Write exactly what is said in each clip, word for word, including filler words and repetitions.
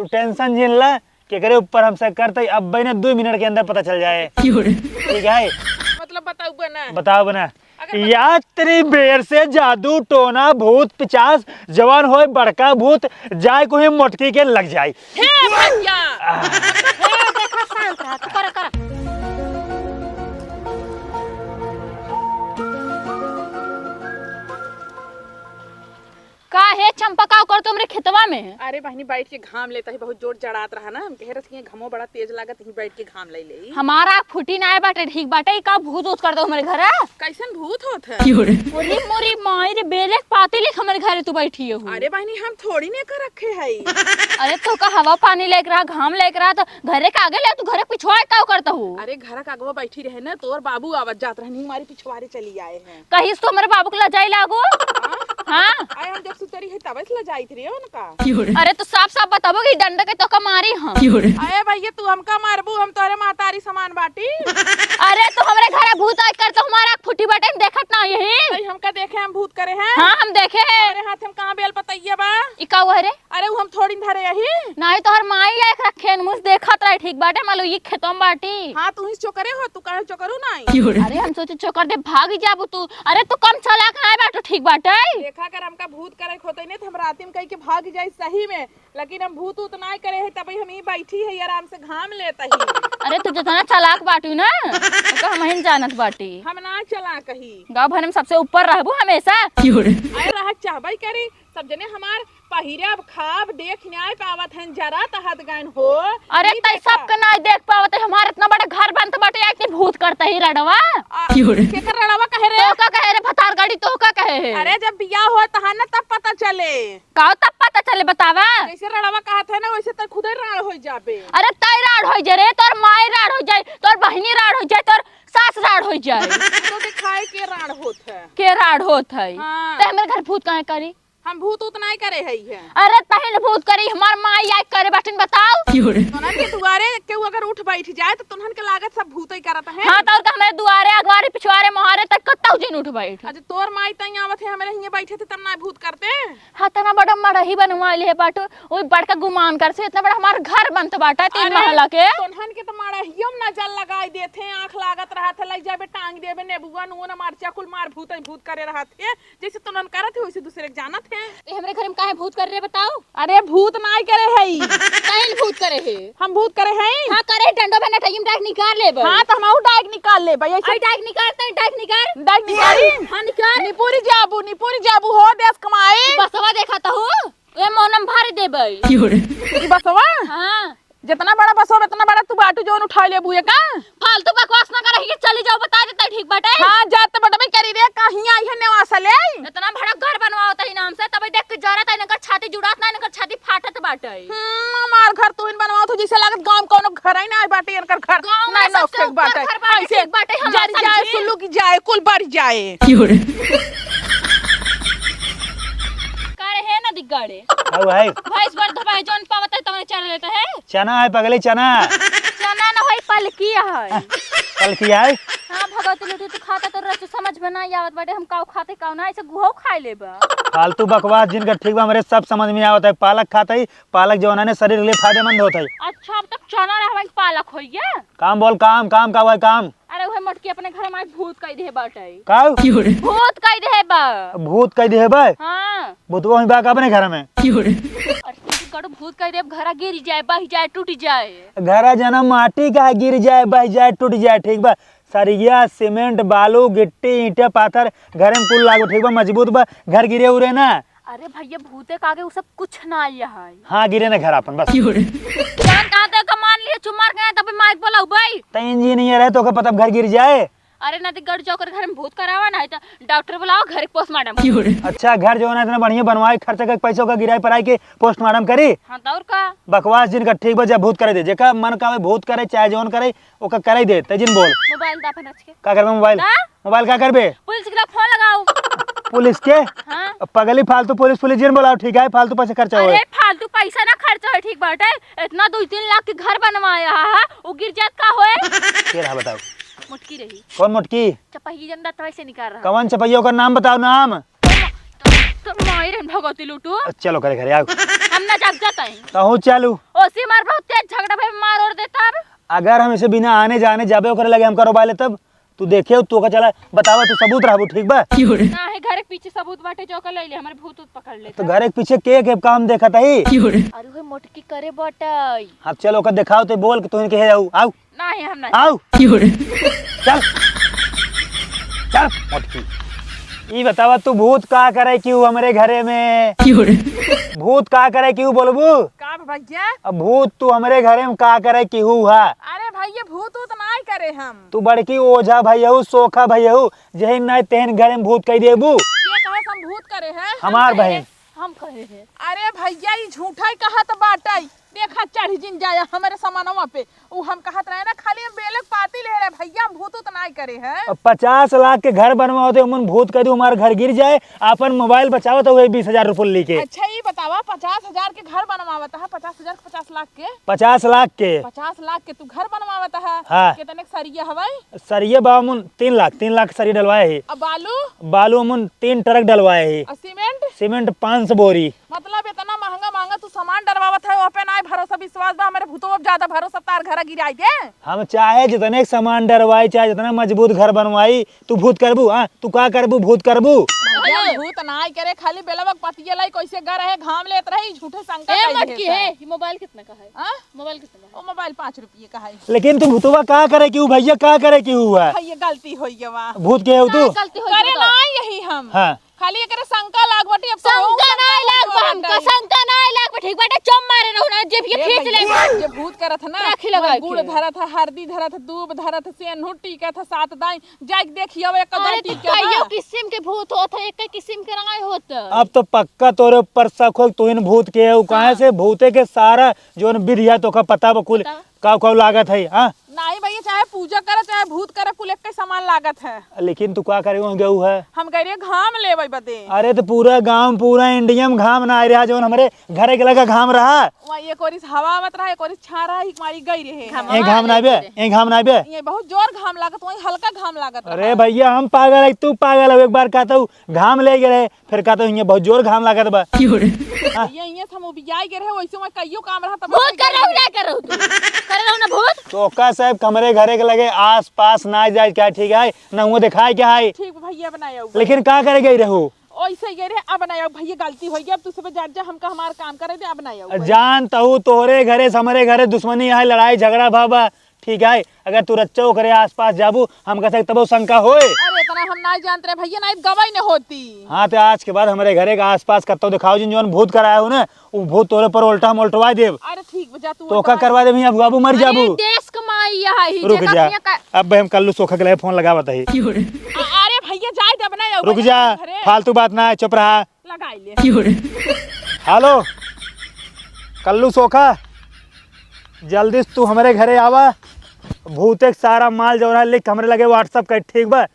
तू tension जिन ला, केकरे ऊपर हम शक करते, अब बने दो मिनट के अंदर पता चल जाए। ठीक है? मतलब बताउबे ना? बताउबे ना। अगर बता- यात्री बेर से जादू टोना भूत पिचास जवान होए बड़का भूत जाए को ही मोटकी के लग जाए। हे भैया! हे, देखा, शांत रहा, तू करा, करा। का हे चंपा, का करत हो हमरे खेतवा में? अरे बहिनी, बैठ के घाम लेत ही, बहुत जोर जड़ात रहा ना, हम कहे रहत ही घमो बड़ा तेज लागत ही, बैठ के घाम ले ले। हमार आँख फूटी नाय बाटे, ठीक बाटे, ई का भूत ऊत करत हो हमरे घरे? कैसन भूत होत है? अरे मोरी माई रे, बेले के पाती लेके हमरे घरे तू बैठी हो। अरे बहिनी, हम थोड़ी ने कर रखे है। अरे तो का हवा पानी लेके रहा, घाम लेके रहा, तो घरे के आगे ले, तू घरे के पिछवा का करत हो? अरे घर के आगवा बैठी रहे ना, तोर बाबू आवत जात रहनी, हमारी पिछवारे चली आए हैं। कहिस तो हमरे बाबू के लजाई लागो। हाँ? हाँ। अरे हम जब सुतरी है तब से लजाइत रहे उनका। अरे तो साफ साफ बताबो कि डंडा के तोका मारी हम। अरे भैया तू हमका मारबू, हम तोरे महतारी समान बाटी। अरे तो हमरे घर भूत आइके कर तो हमार आँख फूटी बाटे, देखत ना यही। भाई हमका देखे हम भूत करे हैं। हाँ हम देखे हैं। हमरे हाथ में कहाँ बेल पतैया बा? ई का हुआ रे? अरे, उ हम थोड़ी धरे अही। नाही, तोहर माई लायक रखे, मुझ देखत रहे, ठीक बाटे, मान लो, ई खेतों बाटी। हाँ, तू ही चोकरे हो, तू काहे चोकरू नाही? अरे, हम सोचे चोकर दे भाग जाबू तू। अरे, तू कम चालाक नाही बाटू, ठीक बाटे। देखा, अगर हमका भूत करे के होते नहीं, तो हम राती में कही के भाग जाई सही में, लेकिन हम भूत उत नाही करे है, तभी हम ही बैठी है, आराम से घाम लेत ही। अरे, तू जितना चालाक बाटू ना, ओका हम ही जानत बाटी। हम ना चालाक ही। गाँव भर में सबसे ऊपर रहबू हमेशा। अरे, रह चाहबे करी, सब जने हमार पहिरब, खाब, देख नाय पावत हन, जरा तहत गैन हो। अरे, ई तै देखा। सबके नाय देख पावत है, हमार इतना बड़ा घर बनत बाटे, इतनी भूत करत ही रड़वा। आ, केकर रड़वा कहे रे? तोका कहे रे, भतार गाड़ी तोका कहे है। अरे, जब बियाह हो तहन न तब पता चले। का तब पता चले, बतावा? जैसे रड़वा कहत है ना, वैसे तै खुदे राड़ हो जाबे। अरे, तै राड़ हो जाए रे, तोर माई राड़ हो जाए, तोर बहिनी राड़ हो जाए, तोर सास राड़ हो जाए। तो दिखाए के राड़ होत है। के राड़ होत है? हाँ। तै हमरे घर भूत काहे करी? हम भूत उत नाय करे हई है। अरे तहिन भूत करी, हमार माई आय करे बाटिन, बताओ। तुनन के दुआरे केहू अगर उठ बैठ जाए तो तुनन के लागत सब भूतई करत है। हाँ, तो और का, हमरे दुआरे, अगवारे, पिछवारे, मोहारे तक कत्तौ जिन उठ बैठ। अच्छा, तोर माई तई आवत है, हमरे हिये बैठे थे तब ना भूत करते। हाँ, तना बड़ा मड़ही बनवा ले बाटू, ओई बड़का गुमान कर से, इतना बड़ा हमार घर बनत बाटा तीन अरे, महला के। तुनन के तो मड़हियो में नजर लगाई देते, आँख लागत रहत है, लई जाबे टांग देबे, नेबुआ नून मरचा कुल मार भूतई भूत करे रहत है। जैसे तुनन करत है, वैसे दूसरे के जानत है। ए, हमरे घर में काहे भूत करे रे, बताओ? अरे, भूत नाय करे है। काहे भूत करे है? हम भूत करे है? हाँ, करे, डंडो में नटैया में डाइक निकाल लेबे। हाँ, तो हम आऊ डाइक निकाल लेबे। ऐसे आई डाइक निकाल, तै डाइक निकाल। डाइक निकाली? हाँ, निकाल। निपुरी जाबू, निपुरी जाबू हो देश कमाई। बसवा देखा तो हो, ए मोनम भर देबे। ई बसवा? हाँ। जितना बड़ा बस हो, इतना बड़ा तू बाटू जौन उठा लेबू ये का? फालतू बकवास ना करही कि चली जाओ, बता देता ठीक बाटे। हाँ, जात बटबे करी रे, कहीं आई है नेवासा ले। इतना बड़ा घर बनवावत ही नाम से, तबे देख के जरत है, इनकर छाती जुड़ात ना, इनकर छाती फाटत बाटे। हम्म, हमार घर तू इन बनवावत हो, जैसे लागत गाँव में कौनो घर ही ना बाटे, इनकर घर गाँव में ना सबसे नौखे ऊपर बाटे। घर बाटे, ऐसे ठीक बाटे, हम जर समझी। जाए, सुल्लू की जाए, कुल बढ़ जाए। का रे, हे ना दिग्गाड़े? हाउ भाई। भैंस बड़ धोपाए, जौन पावत है, तौने चर लेता है। चना है पगली, चना। चना न होई, पलकी है। पलकी है? हाँ, भगवती लूटी, तू खाता तो रचू, समझ में ना आवत बाटे, हम काऊ खाते काऊ ना, ऐसे गुहौ खाए लेबा। फालतू बकवास जिनका ठीक बा, हमरे सब समझ में आवत है। पालक खाते ही, पालक जौन है ना, शरीर के लिए फायदेमंद होता है। अच्छा, अब तक चना रहा, पालक होइए? काम बोल, काम, काम का हुआ है, काम? अरे उहे मोटकी अपने घर में आज भूत कई देहे बाटे। का? भूत कई देहे बा। भूत कई देहे बा? हाँ। भूतवा वहीं बा का अपने घर में? अरे तू कड़ू भूत कई देहे, घरा गिर जाए, बह जाए, टूट जाए। घरा जना माटी का गिर जाए, बह जाए, टूट जाए, ठीक बा? सरिया, सीमेंट, बालू, गिट्टी, ईंटे, पाथर, घर में कुल लागो, ठीक बा? मजबूत बा, घर गिरे उरे ना। अरे भैया, भूते का आगे उ सब कुछ ना आया है। हाँ, गिरे ना घर आपन, बस। जान कहाँ ते का मान लिए, चुमार गए, तब माइक बोलाऊ भाई। त इंजीनियर है, तोके पता घर गिर जाए। अरे ना तो गड़ जाओ कर घर में भूत करावा ना, है तो डॉक्टर बुलाओ, घर के पोस्टमार्टम। अच्छा, घर जौन है इतना बढ़िया बनवाए, खर्चा करके पैसों का गिराए पर आए के पोस्टमार्टम करी। हाँ, तो और का? बकवास जिनका ठीक बा, जा भूत करे दे, जेका मन का भूत करे, चाहे जौन करे, ओका करे दे, ते जिन बोल। मोबाइल दा अपन रख के। का करबे मोबाइल? दा? मोबाइल का करबे? पुलिस के फोन लगाओ। पुलिस के? हाँ। अब पगली फालतू पुलिस, पुलिस जिन बोलाओ, ठीक है, फालतू पैसा खर्चा होए। अरे फालतू पैसा ना खर्चा होए, ठीक बाटे। इतना दो तीन लाख के घर बनवाया है, वो गिर जात का होए? के रहा बताओ? मोटकी रही। कौन मोटकी? चपहिया जन दांत वैसे निकाल रहा। कौन चपहिया, ओकर नाम बताओ, नाम। तो माई रे भगवती लूटू। चलो करे घरे आओ। हम ना जाग जाता है। कहूँ चलू। ओसे मार बहुत तेज झगड़ा भाई, मार और देता अब। अगर हम इसे बिना आने जाने जाबे ओकरे लगे हम करो बाले तब तू देखे तू का चला बतावा तू सबूत रहबू ठीक बा। ना है घर के पीछे सबूत बाटे जो का ले ले हमारे भूत उत पकड़ ले तो। घर के पीछे के के काम देखत है। अरे होय मोटकी करे बटई। हाँ चलो ओकर देखाओ तो बोल के तू इनके हे आऊ आऊ। नहीं हम नहीं। आऊ। चल चल मोटकी। ई बतावा तू भूत का करे क्यों हमरे घरे में? भूत का करे क्यों बोलबू? का भैया? अब भूत तू हमरे घरे में का करे क्यों हा? अरे भैया भूत उत नाई करे हम। तू बड़की ओझा भैया हू, सोखा भैया हू, जहिन नाई तेहन घरे में भूत कही देबू। के कहे हम भूत करे हैं? हमार बहन। हम कहे हैं। अरे भैया ई झूठा ही कहत बाटई। देखा चढ़ी जिन जाया हमरे समानवा पे। उ हम कहत रहे ना खाली हम बेलक पाती ले रहे भैया हम भूत उत नाई करे हैं। अब पचास लाख के घर बनवाओ तो उमन भूत कह दू हमार घर गिर जाए। आपन मोबाइल बचावत हुए बीस हजार रुपये लेके। अच्छा ई बतावा पचास हजार के घर बनवावत है पचास हजार के पचास लाख के? पचास लाख के। पचास लाख के तू घर बनवावत है। हाँ। कितने के सरिया हवाई? सरिया बा अमुन तीन लाख, तीन लाख सरिया डलवाए ही। अब बालू? बालू अमुन तीन ट्रक डलवाए ही। और सीमेंट? सीमेंट पाँच सौ बोरी। मतलब इतना महंगा महंगा तू सामान डरवावत है, ओपे नाय भरोसा विश्वास बा, हमरे भूतो अब ज्यादा भरोसा तार घरा गिराई दे। हम चाहे जितने सामान डरवाई, चाहे जितना मजबूत घर बनवाई, तू भूत करबू? हाँ, तू का करबू? भूत करबू? भैया, भूत नाय करे, खाली बेलवा के पतिया लाई, कैसे गर है, घाम लेत रही, झूठे शंका ए, कई मटकी देत है। है, ये मोबाइल कितना का है? हाँ? मोबाइल कितना का है? ओ मोबाइल पाँच रुपये का है। लेकिन तू भूतवा का करे कि उ भैया का करे कि हुआ? भैया, गलती होई गवा। भूत के हो तू? का गलती होई करे गवा? ना यही हम। हाँ। खाली एकरे शंका लाग बाटे, अब तो शंका ना लाग बा हमका, शंका ना लाग बा, ठीक बाटे, चुम मारे रहू ना, जेब के ए खींच भैया, ले। जे भूत करत है ना, राखी लगा वही गुड़ के। धरत है, हरदी धरत है, दूब धरत है, सेनुर टीकत है, सात दाई, जाके देखियो, एक अरे दाई तो टीके कइयो बा। किस्म के भूत होत है, एक किस्म के ना होत। अब तो पक्का तोरे ऊपर शक हो, तू इन भूत के हो, काहे हाँ। से भूते के सारा जौन विधि है, तोका पता बा कुल बताओ। काउ काउ लागत है, हाँ? नाहीं भैया, चाहे पूजा करे, चाहे भूत करे, कुल एक्के समान लागत है। लेकिन तू का करे वहाँ गऊ है? हम कह रहे घाम लेवे बदे। अरे तो पूरा गाँव, पूरा इंडिया में घाम ना आए रहा, जौन हमरे घरे के लगा घाम रहा। वहाँ एक ओरी से हवा आवत रहा, एक ओरी से छाँह रहा, एक मारी गई रहे। घाम ए घाम ना आवे, ए घाम ना आवे। ये बहुत जोर घाम लागत, वहीं हल्का घाम लागत अरे रहा। भैया, हम पागल है, तू पागल है। एक बार कहता हूँ घाम ले गए रहे, फिर कहता हूँ, "हियाँ बहुत जोर घाम लागत बा।" क्यों रे? हाँ। ये, ये हम उबियाई गए रहे, वैसे वहाँ कइयो काम रहा, तब भूत कर रहू, ना कर रहू तू? कर रहू ना भूत? तो का साहब, हमरे घरे के लगे आस पास ना जाए क्या, ठीक है? ना हुआ दिखाए क्या है? ठीक भैया, बनाए आऊ। लेकिन का करे गई रहू? ओइसे गए रहे, अब बनाए आऊ भैया, गलती हो गई, अब तू सब जा, जा, हमका हमार काम करे दे, अब बनाए आऊ। जान तहू तोहरे घरे से हमरे घरे दुश्मनी है, लड़ाई झगड़ा भा बा, ठीक है, अगर तू रच्चो ओकरे आसपास जाबू, हमका से तबो शंका होए। अरे, इतना हम नाहीं जानत रहे भैया, नाहीं त गवाही न होती। हाँ, तो आज के बाद हमरे घरे के आसपास कत्तो दिखाओ जिन जौन भूत कराया हो ना, उ भूत तोरे पर उल्टा हम उल्टवा देब। अरे ठीक बा, जा तू तो का उल्टवा। करवा देब, हियाँ बाबू मर अरे, जाबू। देश कमाई यहाँ ही, रुक जेका जा, अपने का अब हम कल्लू सोखा के लिए फोन लगावत ही। अरे भैया, जाए दे, अब ना आऊ रुक भैया जा, घरे। फालतू बात ना है, चुप रहा। लगाई ले। हेलो, कल्लू सोखा, जल्दी से तू हमरे घरे आवा। भूते के सारा माल जौन है लिख हमरे लगे WhatsApp कर, ठीक बा?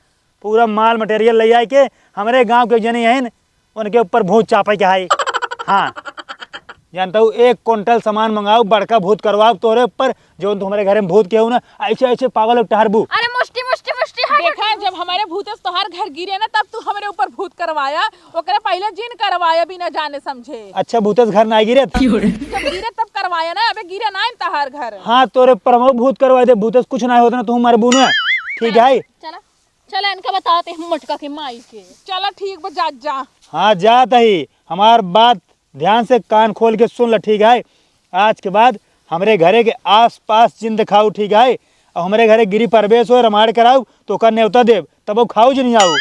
पूरा माल material ले आए के हमरे गाँव के जने हैं, उनके ऊपर भूत चापे के है। हाँ, जानता हूँ, एक कुंटल सामान मंगाओ, बड़का भूत करवाओ तोरे ऊपर, जौन तू हमरे घरे में भूत के हो ना, ऐसे, ऐसे पागल लोग टहरबू। अरे मुष्टी, मुष्टी, मुष्टी, हट, देखा, हट। जब हमरे भूत से तोहार घर गिरे ना, तब तू हमरे ऊपर भूत करवाया। ओकरे पहिले जिन करवाया बिना जाने समझे। अच्छा, भूत से घर ना गिरे? जब गिरे तब करवाया ना, अबे गिरे ना इन तोहार घर। हाँ, तोरे ऊपर हम भूत करवा दे, भूत से कुछ ना होता ना, तू मरबू ना। ठीक है? चला, चला, इनका बताते हैं मोटका के माई के। चला, ठीक बा, जा, जा। हाँ, जात ही। हमार बात ध्यान से कान खोल के सुन ल, ठीक है? आज के बाद हमरे घरे के आसपास जिन दिखाऊ, ठीक है? और हमरे घरे गिरी प्रवेश हो, रामायण कराऊ, तो ओकर न्योता देब, तब वो खाऊ जिन आऊ।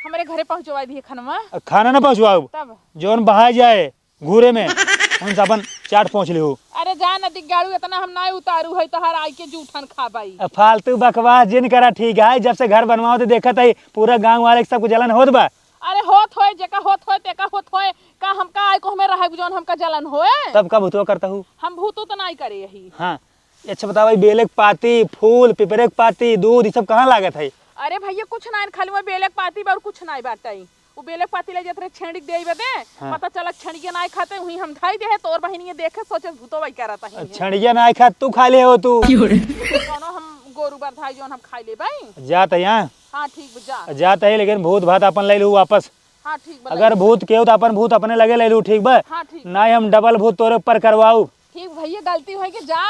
हमरे घरे पहुँचवा दिए खानवा। खाना ना पहुँचवाऊ, तब? जौन बहा जाए घूरे में, उनसे अपन चाट पहुँच लिहू। अरे जा न दिग्गाड़ू, इतना हम ना उतारू है तोहार आई के जूठन खाबाई। अब फालतू बकवास जिन करा, ठीक है? जब से घर बनवाओ तो देखत है पूरा गाँव वाले के सबको जलन होत बा। अरे होत होए, जेका होत होए, तेका होत होए, का हमका आए को हमें रहे जौन हमका जलन होए? तब का भूतवा करता हूँ? हम भूत तो नाई करे यही। हाँ, अच्छा बताओ भाई, बेले के पाती, फूल, पिपरे के पाती, दूध, ये सब कहाँ लागत है? अरे भैया, कुछ ना, खाली वो बेले के पाती बा और कुछ ना बाटे। वो बेले के पाती ले जात रहे छेड़ी के देई बदे, हाँ। पता चला छेड़िया ना खाते, वहीं हम धाई दे है, तोर बहिनिया देखे, सोचे भूतो भाई करत है। छेड़िया ना खा, तू खा ले हो तू। कौनो हम गोरू बरधाई जौन हम खाई ले भाई। जात है यहाँ। हाँ, ठीक बा, जा। जात है, लेकिन भूत भात अपन ले लू वापस। हाँ, ठीक बा, अगर ले भूत केहू तो अपन भूत अपने लगे ले लू, ठीक बा? हाँ, ठीक बा। ना हम डबल भूत तोरे ऊपर करवाऊ। ई भइया गलती होइ गै, जा।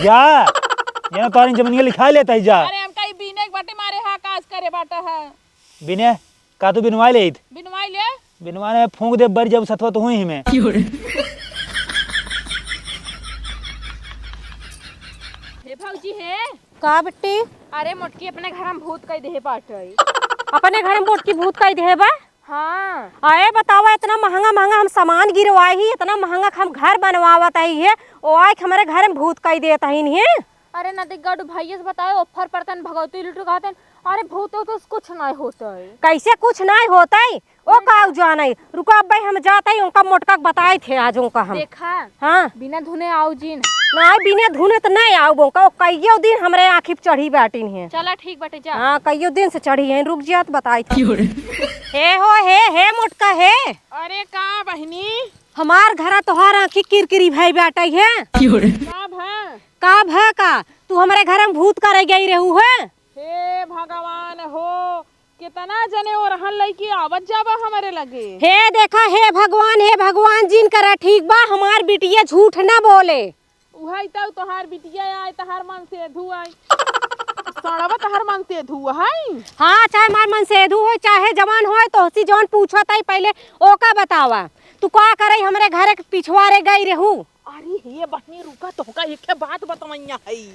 जा, ये ना तोहरी जमीनिया लिखाइ लेत ही, जा। अरे हमका ई बीने के बाटे मारे हा, काज करे बाटा हा। बीने, का तू बिनवाइ लेइत? बिनवाइ ले। बिनवाइ ले, फूँक देब बरि जब सतवा तो हुई ही में। हे भौजी हे। का बिट्टी? अरे मोटकी अपने घर में भूत कइ देहे बाटे। अपने घर में मोटकी भूत कइ देहे बा? हाँ। अरे बतावा, इतना महँगा महँगा हम सामान गिरवाइ ही, इतना महँगा हम घर बनवावत ही है, ओ आइके हमरे घर में भूत कइ देत ही। अरे नदी गडू भइया से बताए, offer पड़तन भगवती लुटू कहतन, अरे भूत तो कुछ नाहीं होतइ। कइसे कुछ नाहीं होतइ? ओ काउ जानइ, रुको अब्बे हम जात ही, उनका मोटका के बताइत ही आज उनका हम। देखा, हाँ। बिना धुने आउ जिन। नाहीं, बिना धुने त नाहीं आउब उनका, ओ कइयो दिन हमरे आँखी पे चढ़ी बाटिन ही। चला ठीक बाटे, जा। हाँ, कइयो दिन से चढ़ी ही, रुक जा त बताइत ही। हे हो, हे, हे मोटका, हे। अरे का बहिनी? हमार घरा तोहार आँखी किरकिरी भइ बाटइ ही। का भा? का भा का? तू हमरे घर में भूत करइ गइ रहू है? हे भगवान हो, केतना जने ओरहन लइके आवत जाबा हमरे लगे। हे देखा, हे भगवान, हे भगवान जिन करा, ठीक बा, हमार बिटिया झूठ न बोले। उहइ तउ तोहार बिटिया आइ, तोहार मनसेधू आइ। सड़वा तोहार मनसेधू हइ? हाँ, चाहे हमार मनसेधू होइ, चाहे जवान होइ, तोहसी जवन पूछत ही पहिले ओका बतावा। तू का करइ हमरे घरे के पिछवारे गइ रहू? अरे हे बहिनी रुका, तोहका एक्खे बात बतवइया हइ।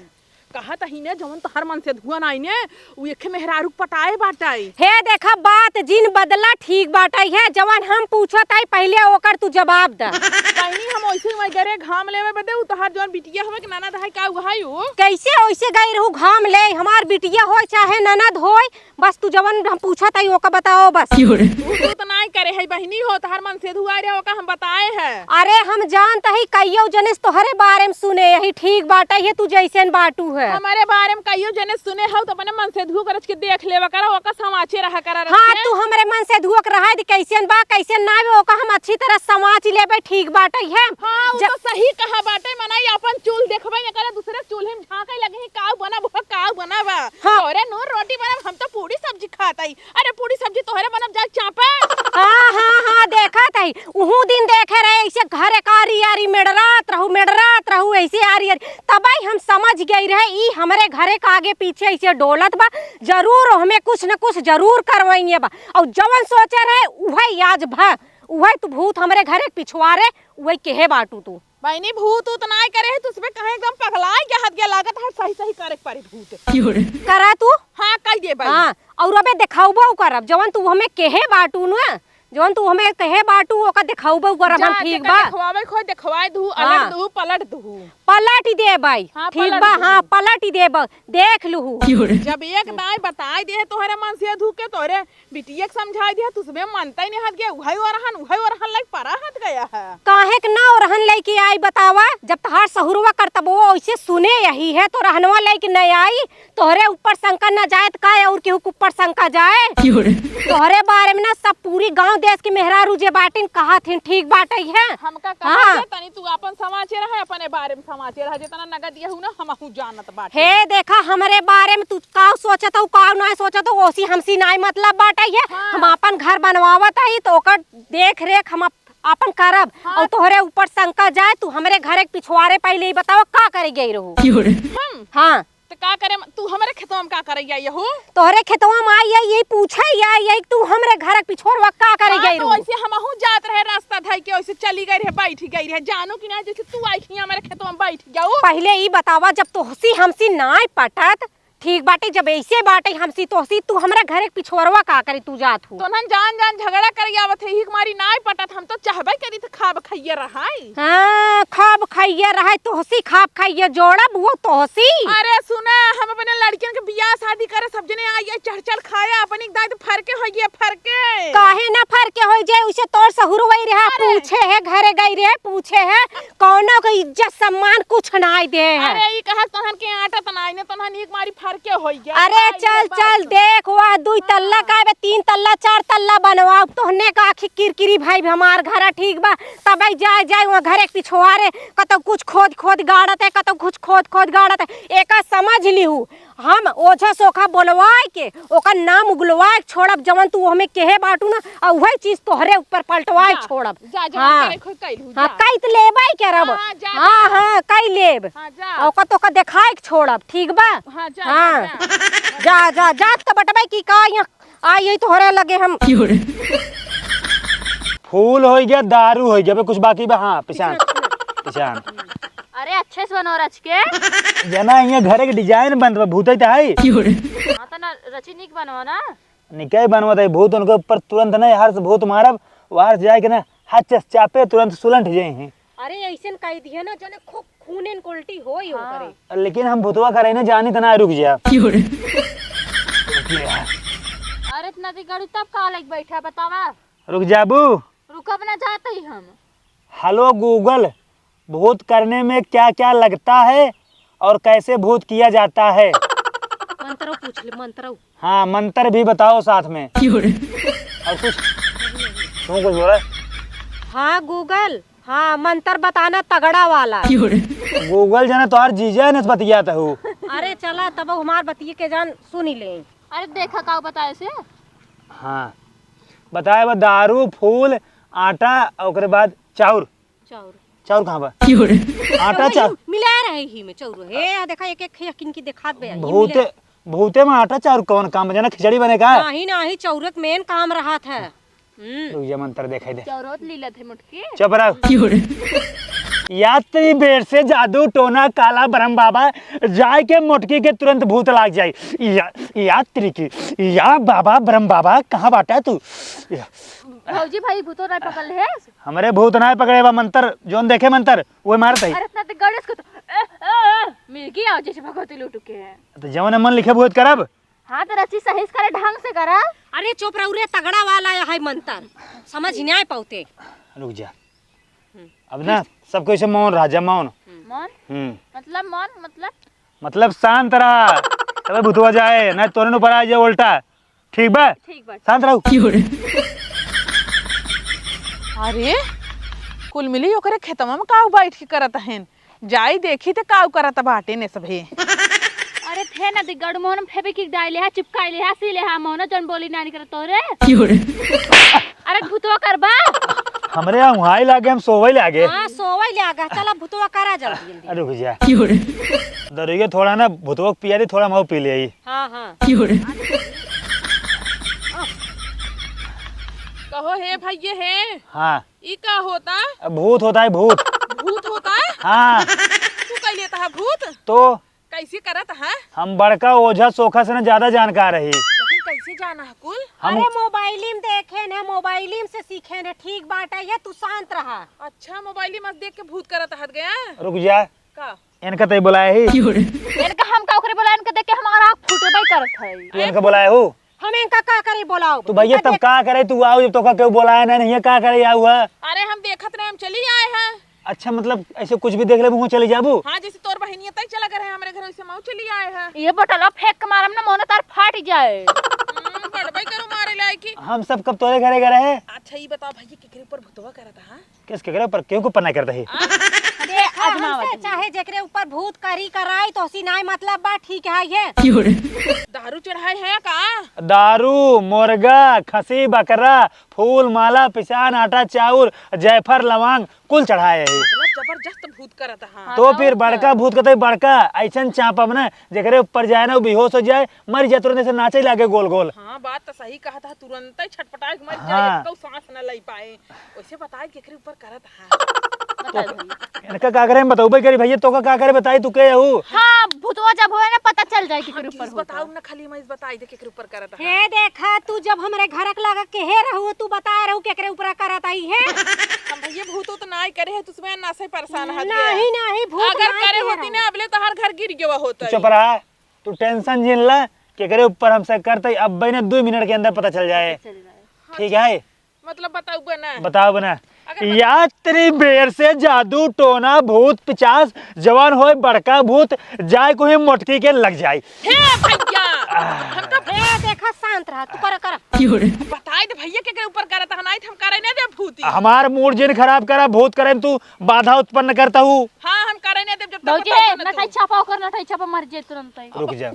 कहत ही ने, जवन तोहार मनसेधुअन आइ ने, उ एक्खे मेहरारू के पटाए बाटइ। हे देखा, बात जिन बदला, ठीक बाटइ ही, जवन हम पूछत ही पहिले ओकर तू जवाब द। बहिनी हम ओइसे मइँ गरे घाम लेवे बदे, उ तोहार जवन बिटिया हवे कि ननद हइ का, उ हइ उ? कइसे ओइसे गइ रहू घाम लेइ, हमार बिटिया होइ चाहे ननद होइ, बस तू जवन हम पूछत ही ओका बताओ बस। उ तू त नाहीं करे हइ बहिनी हो, तोहार मनसेधू आइ रहे ओका हम बताए ह। अरे हम जानत ही कइयो जने से तोहरे बारे में सुने ही, ठीक बाटइ ही, तू जइसेन बाटू ह। हमरे बारे में कइयो जने से सुने हउ त अपने मनसेधू के रच के देख लेवा करा, ओका समाचे रहा करा रच हाँ, के। तू हमरे मनसेधुआ के रहा दे, कइसेन बा, कइसेन नाहीं बा, ओका हम अच्छी तरह समाच लेबइ, ठीक बाटइ ही। हाँ, उ ज- त सही कहा बाटइ, मनई आपन चूल्ह देखबइ न करे, दूसरे के चूल्हे में झाँकइ लगही, काउ बनब हो, काउ बनब। हाँ। तोहरे नून रोटी बनब, हम तो पूड़ी सब्जी खात ही। अरे पूड़ी सब्जी तोहरे बनब, जा चापा। हाँ, हाँ, हाँ, देखत ही। उहू दिन देखे रहे, अइसे घरे क आरी आरी मेड़रात रहू, मेड़रात रहू, अइसे आरी आरी। तबइ हम समझ गइ रहे, ई हमरे घरे क आगे पीछे अइसे डोलत बा, जरूर ओहमे कुछ न कुछ जरूर करवइहे बा। अउर जवन सोचे रहे, उहइ आज भा, उहइ तू भूत हमरे घरे क पिछवारे, उहइ केहे बाटू तू। बहिनी, भूत ऊत नाहीं करे है, तू सबे कहे एकदम पगलाइ गया हद गया, लागत है सही सही करे के परी भूत। करा तू? हाँ, कहि देबइ। हाँ, अउर अबे देखाउबउ करब, जवन तू हमें केहे बाटू न, जवन तू हमें केहे बाटू, ओका देखाउबउ करब हम, जा, ठीक जेका बा? देखवावे खोइ देखवाइ दू, हाँ। अलट दू, पलट दू। पलट देबइ, हाँ, ठीक पलट बा? दू। हाँ, पलट देबइ, देख लूहू। जब एक दाईं बताइ दे तोहरे मनसेधू के, तोहरे बिटिया के समझाइ दिया, तू सबे मनतइ नहीं हट गया, उहइ ओरहन, उहइ ओरहन लइके परा हट गया है। काहे के ना ओरहन लइके आई बतावा, जब तोहार सहुरवा करतबो ओइसे सुने यही है, तो रहनवा लइके नहीं आई, तोहरे ऊपर शंका ना जाए त का अउर केहू के ऊपर शंका जाए? तोहरे बारे में ना सब पूरी गांव देश के मेहरारू जे बाटिन कहत हिन, ठीक बाटइ है। हमका कहा हाँ। जे तनी तू आपन समाचे रहे, अपने बारे में समाचे रहे, जितना नगद यहू ना हमहू जानत बाटे। हे देखा, हमरे बारे में तू काउ सोचत हऊ, काउ नाय सोचत हऊ, ओसी हमसी नाय मतलब बाटइ है। हाँ। हम आपन घर बनवावत हई, तो ओकर देख रेख हम अप-, आपन करब। हाँ। अउर तोहरे ऊपर शंका जाए, तू हमरे घरे के पिछवारे पहिले ई बतावा, का करे गई रहू? हम? हाँ। त का करे, तू हमरे खेतवा में का करे आई हऊ? तोहरे खेतवा में आई है, यही पूछे आई है कि तू हमरे घर के पिछोरवा का करे हाँ, गई तो रहू? वैसे हमहू जात रहे रास्ता धई के, वैसे चली गई रहे, बैठ गई रहे, जानू कि ना, जैसे तू आई थी हमरे खेतवा में बैठ जाऊ। पहिले ई बतावा, जब तोहसी हमसी नाय पटत, ठीक बाटे, जब ऐसे बाटे हमसी तोहसी, तू हमरा घर के पिछोरवा का करे तू जात हू? तोहन जान जान झगड़ा करे आवत है, ही मारी नाय पटत, हम तो चाहबे करी त खाब खाइए रहाई। हाँ, खाब खाइए रहाई, तोहसी खाब खाइए जोड़ब वो तोहसी। अरे सुना, हम अपने लड़कियन के बियाह शादी करे, सब जने आई, आई चढ़ चढ़ खाया, अपनी दाई तो फरके होइए, फरके। काहे ना फरके होई जाए, उसे तोर सहुर वही रहा, अरे। पूछे है, घरे गई रहे, पूछे है, कौनो के इज्जत सम्मान कुछ ना दे है। अरे, ई कहा तोहन के आटा त नाई ने, तोहन एक मारी फर के होई गया? अरे आई चल, बात चल, सुन। देख, वह दुई तल्ला हाँ। का बे, तीन तल्ला, चार तल्ला बनवाओ। तोहने का आँखी किरकिरी भाई भी हमार घर है, ठीक बा? तबई जाए, जाए वहाँ घरे के पिछवारे, कतौ कुछ खोद, खोद गाड़त है, कतौ कुछ खोद, खोद गाड़त है। एका समझ लिहू, हम ओझा सोखा बोलवाए के, ओकर नाम उगलवाए के छोड़ब, जवन तू हमें केहे बाटू ना, आ उहे चीज तोहरे ऊपर पलटवाए के जा, छोड़ब। जा, जा, हाँ। करे खुद कइलू, हाँ, जा। कई त लेबे करब। हाँ, जा, हाँ, जा। हाँ, कई लेब। हाँ, जा। आ ओकर तोका देखाए के छोड़ब, ठीक बा? हाँ, जा, हाँ। जा, जा। जा, जा, त बटबे की का यहाँ आई, यही तोहरे लगे हम। फूल होइ गया, दारू होइ गया, बे कुछ बाकी बा? हाँ, पिसान, पिसान। अरे, अच्छे से बनवा रच के। जना, ये घरे के design बनत बा, भूतै त है। हाँ, त ना, रची निक बनवा ना। निकै बनवत है भूत, उनके ऊपर तुरंत ना हर से भूत मारब, वहार से जाए के ना हाथ चस चापे, तुरंत सुलंठ जाए हैं। अरे, ऐसन कह दिया ना, जने खूब खून and quality होई हाँ। ओकरे। लेकिन हम भूतवा करे ना जानी त ना, रुक जा। अरे, इतना दी गाड़ी तब का लग बैठा, बतावा? रुक जाबू? रुकब ना, जात ही हम। Hello Google, भूत करने में क्या क्या लगता है और कैसे भूत किया जाता है? मंत्रो पूछ ले, मंत्रो। हाँ, मंत्र भी बताओ साथ में। और कुछ? तू कुछ बोला? हाँ Google, हाँ मंत्र बताना तगड़ा वाला। Google जना तोहार जीजा है, नस बतियात हूँ। अरे चला तब हमार बतिये के जान सुनी ले। अरे देखा का बताए से? हाँ, बताए बा दारू, फूल, आटा, ओकरे बाद चाउर। चाउर। चाउर कहाँ बा? आटा, चाउर। मिला रहे ही में चाउर। हे, आ देखा, एक एक खिया किन की देखात बे, ये भूते, मिला। भूते में आटा चाउर कौन काम बा? जना खिचड़ी बने का? नाही, नाही, चाउर के main काम रहा था। हम्म। रुक जा, मंत्र देखाई दे। चाउर होत लीलत है मोटकी। चुप रह। यात्री बेर से जादू टोना काला ब्रह्म बाबा, जाए के मोटकी के तुरंत भूत लाग जाई। या, यात्री की, या बाबा ब्रह्म बाबा, कहाँ बाटा तू? या। भौजी भाई भूतो ना पकड़ ले है। हमरे भूत नाय पकड़े बा, मंतर, जौन देखे मंतर, उहे मारत है। अरे इतना तो गणेश को तो, ए, ए, ए, मिर्गी आओ जैसे भगवती लूटू के। तो जौन मन लिखे भूत करब। हाँ, तो रची सही से करे, ढंग से करा। अरे चुप रहो रे, तगड़ा वाला है मंतर, समझ ही नहीं पाते। रुक जा। हम्म। अब ना सबको ऐसे मौन रहा जा, मौन। मौन? हम्म। मतलब मौन, मतलब? मतलब शांत रहा, तबे भूतवा जाए, ना तोरे ऊपर आ जाए उल्टा। ठीक बा? ठीक बा। शांत रहो। अरे, कुल मिली ओकरे खेतवा में काऊ बैठ के करत हन। जाई देखी ते काऊ करत बाटे ने सभे। अरे थे ना दी गड़ मोहन फेविक्विक डाइले हा, चिपकाइले हा, सीले हा, मोहन जौन बोली नानी करत तोरे। अरे भूतवा करबा। हमरे यहाँ उहाई लागे, हम सोवई लागे। हाँ, सोवई लागे। चला भूतवा करा जल्दी, जल्दी। अरे रुक जा। दरुइया थोड़ा ना भूतवा के पिया दी, थोड़ा हम पी ले आई। हाँ, हाँ। कहो हे भैया हे। हाँ। ई का होता? अब भूत होता है, भूत। भूत होता है? हाँ। तू कह लेता है भूत? तो? कैसे करत है? हम बड़का ओझा सोखा से ना ज्यादा जानकार रही। लेकिन कैसे जाना है कुल? हम अरे मोबाइल में देखे न, मोबाइल में से सीखे न, ठीक बात है, ये तू शांत रहा। अच्छा, मोबाइल में देख के भूत करत हत गया? रुक जा। का? इनका तई बुलाए ही। इनका हम का ओकरे बुलाए, इनका देख के हमारा आँख फूटबे करत है। तू इनका बुलाए हो? हम इनका का करे बुलाओ? तू भैया इनका तब देख का करे तू आओ जब तोका केहू बुलाए ना, नहीं है का करे आऊ है? अरे हम देखत रहे, हम चली आए हैं। अच्छा, मतलब ऐसे कुछ भी देख ले मुँह चली जाबू? हाँ, जैसे तोर बहिनिया तई चला गए हैं हमरे घर, वैसे मऊ चली आए हैं। ये बटला फेंक के मारम ना, मोहन तार फाट जाए। हम्म, बड़बई करू मारे लाए की। हम सब कब तोरे घरे गए रहे? अच्छा, ये बताओ भैया, केकरे ऊपर भूतवा करत है? किस केकरे ऊपर? केहू के ऊपर नहीं करता है। देखा, हमसे चाहे जेकरे ऊपर भूत करी कराई, तोहसी नाय मतलब बा, ठीक है ये। दारू चढ़ाए है का? दारू, मुर्गा, खसी, बकरा, फूल, माला, पिसान, आटा, चाउर, जायफर, लवांग, कुल चढ़ाए है। मतलब जबरदस्त भूत करत हा। तो फिर बड़का भूत कतई बड़का, ऐसन चापब ना, जेकरे ऊपर जाए ना, वो बेहोश हो जाए, मर जाए, तुरंत ऐसे नाचे लागे गोल गोल। हाँ, बात तो सही कहा था, तुरंत ही छटपटाए के मर जाए, हाँ। एक सांस न ले पाए। वैसे बताए केकरे ऊपर करत हा। बता दे। इनका का करे हम बतौबे करी भैया, तोका का करे बताई, तू के हऊ? हाँ, भूतवा जब होए ना पता चल जाए केकरे ऊपर होता। बताऊ ना, खाली मैं इस बताई दे केकरे ऊपर करत हा। हे देखा, तू जब हमरे घर के लगा के हे रहू, तू बताए रहू केकरे ऊपर करत आई है। हम भैया भूत तो ना करे है, तू समय ना से परेशान है। नहीं, नहीं, भूत अगर ना करे होती ना, अबले तो हर घर गिर गया होता। चुप रहा, तू टेंशन जिन ला, केकरे ऊपर हमसे करते, अब बहने दो मिनट के अंदर पता चल जाए। ठीक है? मतलब बताऊ बना? बताऊ बना। अगर यात्री बेर से जादू टोना भूत पिचास जवान होए बड़का भूत जाए को ही मोटकी के लग जाए। हे भैया, हम तो ए, देखा, शांत रहा, तू कर, कर। बताए दे भैया के, के ऊपर करत हन, नाहीं त हम करे नहीं दे भूती। हमार मूड जिन खराब करा, भूत करे तू बाधा उत्पन्न करता हूँ। हाँ, हम करे नहीं दे जब तक भौजी, बता दो ना नटई तू। छापा ओकर, नटई छापा मर जे तुरंत ही। रुक जा,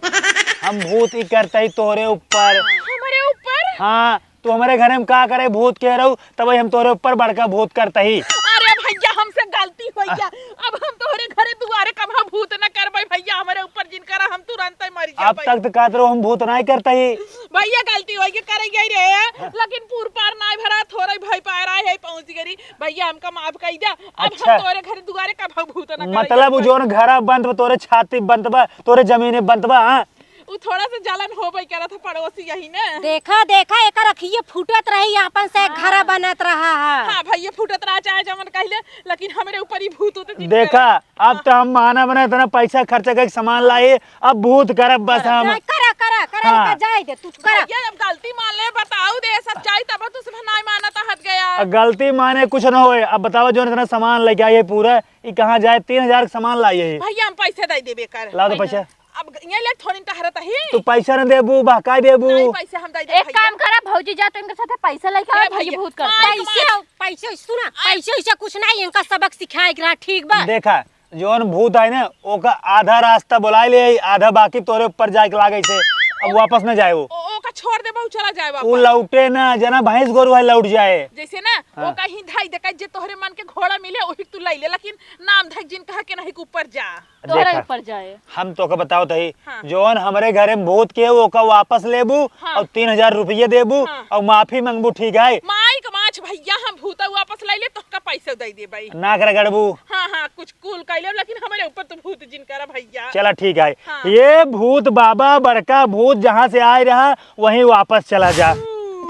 हम भूत ही करता ही तोहरे ऊपर। हमारे ऊपर? हाँ, तू हमरे घरे में का करे भूत के रहू, तब हम तोहरे ऊपर बड़का भूत करता ही। अरे भैया, हमसे गलती हो गया, अब हम तोहरे घरे दुआरे कभा भूत न करबै भैया, हमरे ऊपर जिन करा, हम तुरंत ही मर अब जाबै। तक तो कहत रहो हम भूत नहीं करता ही। भैया गलती हो गई, करे गई रे, लेकिन पूर पार नहीं भरा, थोड़ा ही भय पाए रहा है, पहुँच गई। भैया हमका माफ कर दिया, अब अच्छा। हम तोहरे घरे दुआरे कभा भूत न करबै। मतलब उ जौन घरा बनत बा, तोरे छाती बनत बा, तोरे जमीने बनत बा, हाँ? उ थोड़ा सा जलन होबे करत है पड़ोसी यही ने। देखा, देखा, एकर अखिये फूटत रही, आपन से हाँ। घरा बनत रहा है। हाँ भैया, फूटत रहा चाहे जमन कहले, लेकिन हमरे ऊपर ही भूत होते दिन देखा, करे। अब तो हम माना बना इतना पैसा खर्चा करके सामान लाए, अब भूत करब बस हम। नहीं, करा, करा, करा, हाँ। इनका जाए दे, तू करा। भैया, अब गलती मान ले, बताऊ दे सच्चाई, तब तू सब नहीं मानत हट गया। अब गलती माने कुछ न होए। अब बताओ, जौन इतना सामान लेके आई है पूरा, ई कहाँ जाए? तीन हजार के सामान लाई है। भैया, हम पैसे दे देबे कर। ला दे पैसा। अब ये ले थोड़ी टहरत ही। तू पैसा न देबू, बहकाई देबू। नहीं, पैसे हम दे देब एक भैया। काम करा, भौजी जा तो इनके साथे पैसा लेके ए आओ, भैया, भौजी भूत कर। माई, पैसे, माई। पैसे, सुना, आई। पैसे वैसे कुछ नहीं, इनका सबक सिखाए के रहा, ठीक बा? देखा, जौन भूत आए ना, ओका आधा रास्ता बुलाए ले आई, आधा बाकी तोरे ऊपर जाए के लागे से, अब ओ, वापस न जाए वो। ओ, ओका छोड़ दे, बहुत चला जाए वो वापस। लौटे ना, जना भैंस गोरू है लौट जाए। जैसे ना, हाँ। ओका ही धाई दे, जे तोहरे मन के घोड़ा मिले, वही तू लाई ले, लेकिन नाम धाई जिन कहा के नहीं के ऊपर जा। तोहरा देखा, ऊपर जाए। हम तोके बताओ तही, हाँ। जौन हमरे घरे में भूत के, ओका वापस लेबू हाँ। और तीन हजार रुपये देबू हाँ। और माफी मांगबू, ठीक है? माई के माछ भैया, हम भूता वापस लाई ले, तोहका पैसा दे देबई। नाक रगड़बू। हाँ, हाँ, कुछ कुल कइले, लेकिन हमरे ऊपर तो भूत जिन करा भैया। चला ठीक है, हाँ। ये भूत बाबा बड़का भूत जहाँ से आए रहा वहीं वापस चला जा। ऊ।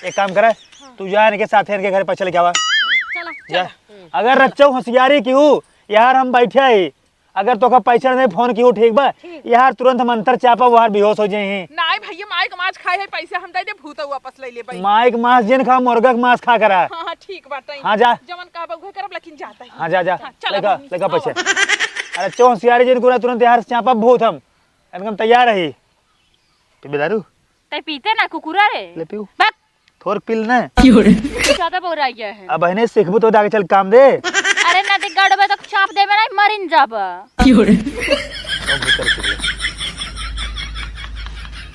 एक काम करे, हाँ। तू जा इनके साथे इनके घर पैसा लेके आवा। चला, जा। चला। अगर रच्चो होशियारी की हूँ, यार हम बैठे ही, अगर तोका पैसा नहीं फोन की हूँ, ठीक बा? ठीक। यार तुरंत मंत्र चापा, वो यार बेहोश हो जाए हैं। नाई भैया, माई के मांस खाए है, पैसा हम दे दे, भूत वापस ले ले भाई। माई के मांस जिन खा, मुर्गा के मांस खा करा। हाँ, हाँ, ठीक बात है। हाँ, जा। जवन कहबा उहे करब, लेकिन जाता है। हाँ, जा, जा। हाँ, चला लेका, बहिनी। लेका पैसा। आओ। अरे चो होशियारी जिन को ना, तुरंत यार चापा भूत हम। एकदम तैयार रही। पीबे दारू? तै पीते ना कुकुरा रे। ले पीऊ। बक। थोर पील ना। क्यों रे? ज्यादा बौरा गया है। अब बहने सीखबू तो आगे चल काम दे। अरे ना दे गड़बे तो चाप देबे ना, मरिन जाबा। क्यों रे? अब भीतर से।